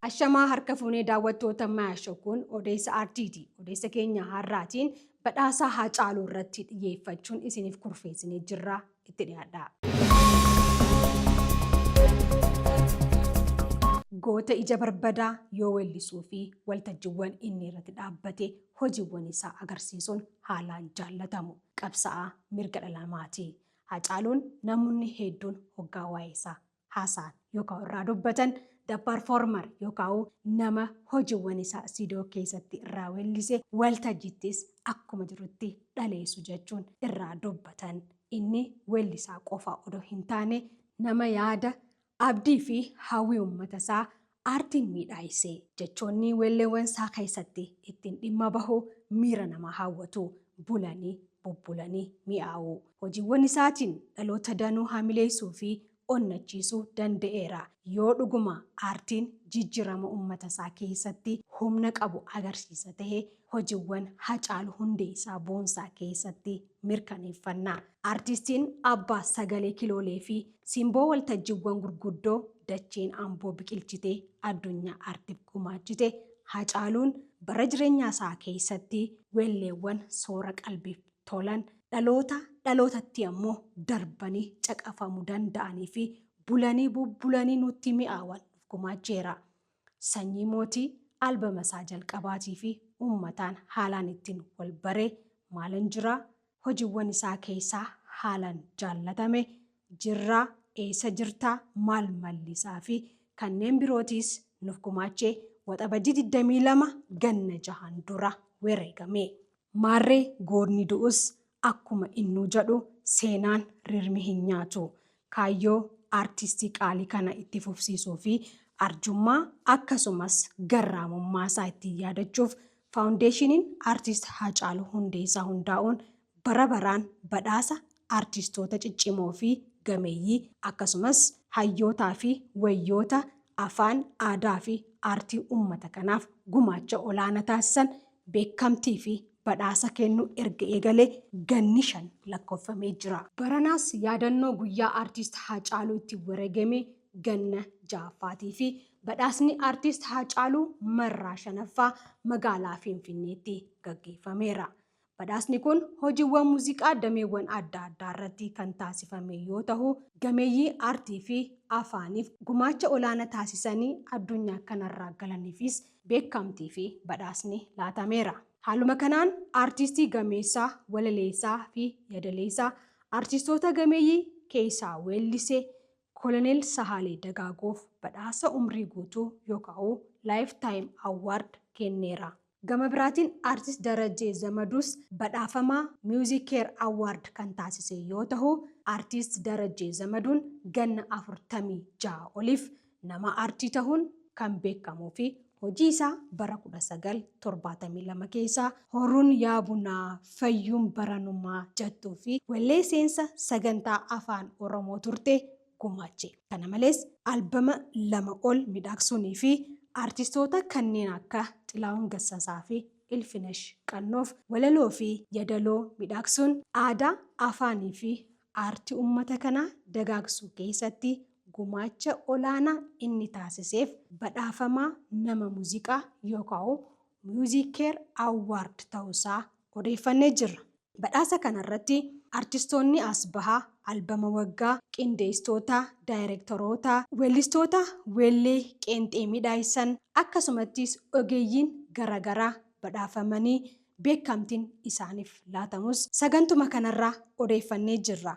Ashamaa harka fuunee daawwattoota Maasho kun odeessa aartiiti. Odeessa keenya har'aatiin badhaasa Haacaaluu irratti xiyyeeffachuun isiniif kurfeessinee jirra. Itti dhiyaadhaa. Goota ija barbadaa yoo weellisuu fi waltajjiiwwan inni irratti dhaabbate hojiiwwan isaa agarsiisuun haalaan jaallatamu. Qabsa'aa mirga dhala namaati. Haacaaluun namoonni hedduun hoggaa waa'ee isaa haasa'an yookaan irraa dubbatan the performer yookaan nama hojiiwwan isaa istiidiyoo keessatti irraa weellise waltajjiittis akkuma jirutti dhaleessu jechuun irraa dubbatan. Inni weellisaa qofa odoo hin taane nama yaada, abdii fi hawwii uummata isaa aartiin miidhaayise. Jechoonni weelleewwan isaa keessatti ittiin dhimma bahu miira namaa hawwatu, bulanii bubbulanii mi'aawu. Hojiiwwan isaatiin dhaloota danuu hamileessuu fi onnachiisuu danda'eera. Yoo dhuguma aartiin jijjiirama uummata isaa keessatti humna qabu agarsiisa ta'e hojiiwwan Hacaaluu Hundeessaa Boonsaa keessatti mirkaneeffanna. Aartistiin abbaa sagalee kiloolee fi simboo waltajjiiwwan gurguddoo dacheen Amboo biqilchitee addunyaa aartiif gumaachite Hacaaluun bara jireenya isaa keessatti weelleewwan soora qalbiif tolan dhaloota dhalootatti ammoo darbanii caqafamuu danda'anii fi bulanii bubbulanii nutti mi'aawan nuuf gumaacheera. Sanyii Mootii albama isaa jalqabaatii fi uummataan haalaan ittiin wal bare Maalan Jiraa hojiiwwan isaa keessaa haalaan jaallatame Jirraa, Eessa Jirtaa, Maal Mallisaa fi kanneen birootiis nuuf gumaachee Waxabajjii 22 ganna jahan dura wareegame. Maarree goodni du'us akkuma innuu jedhu seenaan rirmi hin nyaatu. Kaayyoo aartistii qaalii kana itti fufsiisuu fi arjummaa akkasumas garraamummaa isaa ittiin yaadachuuf Faawundeeshiniin Aartist Haacaaluu Hundeessaa hundaa'uun bara baraan badhaasa aartistoota ciccimoo fi gameeyyii akkasumas hayyootaa fi wayyoota afaan, aadaa fi aartii uummata kanaaf gumaacha olaanaa taasisan beekamtii fi badhaasa kennuu erga eegalee ganni 5 lakkoofamee jira. Baranaas yaadannoo guyyaa Aartist Haacaaluu itti wareegame ganna 6ffaatii fi badhaasni Aartist Haacaaluu marraa 5ffaa magaalaa Finfinneetti gaggeeffameera. Badhaasni kun hojiiwwan muuziqaa dameewwan adda addaa irratti kan taasifame yoo tahu, gameeyyii aartii fi afaaniif gumaacha olaana taasisanii addunyaa kanarraa galaniifis beekamtii fi badhaasni laatameera. Haaluma kanaan aartistii gameessa, walaleessaa fi yadaleessaa aartistoota gameeyyii keessaa weellise Koloneel Sahaalee Dagaagoof badhaasa umrii guutuu yookaan Lifetime Award kenneera. Gama biraatiin Aartist Darajjee Zamaduus badhaafamaa MusiCare Award kan taasise yoo tahu, Aartist Darajjee Zamaduun ganna 46 oliif nama aartii tahuun kan beekamuu fi hojii isaa bara 1972 keessa Horuun yaa bunaa fayyuun baranumaa jettuu fi wallee seensa sagantaa Afaan Oromoo turte gumaache. Kana malees albama 2 ol midhaagsuunii fi aartistoota kanneen akka Xilaahun Gassasaa fi Ilfinesh Qannoof walaloo fi yadaloo midhaagsuun aadaa, afaanii fi aartii uummata kanaa dagaagsuu keessatti gumaacha olaanaa inni taasiseef badhaafamaa nama muuziqaa yookaan MusiCare Award ta'uusaa odeeffannee jirra. Badhaasa kanarratti artistoonni as baha, albama waggaa, qindeessitoota, daayireektaroota, weellistoota weellee qeenxee midhaaysan akkasumattis ogeeyyiin garagaraa badhaafamanii beekamtiin isaaniif laatamus sagantuma kanarraa odeeffannee jirra.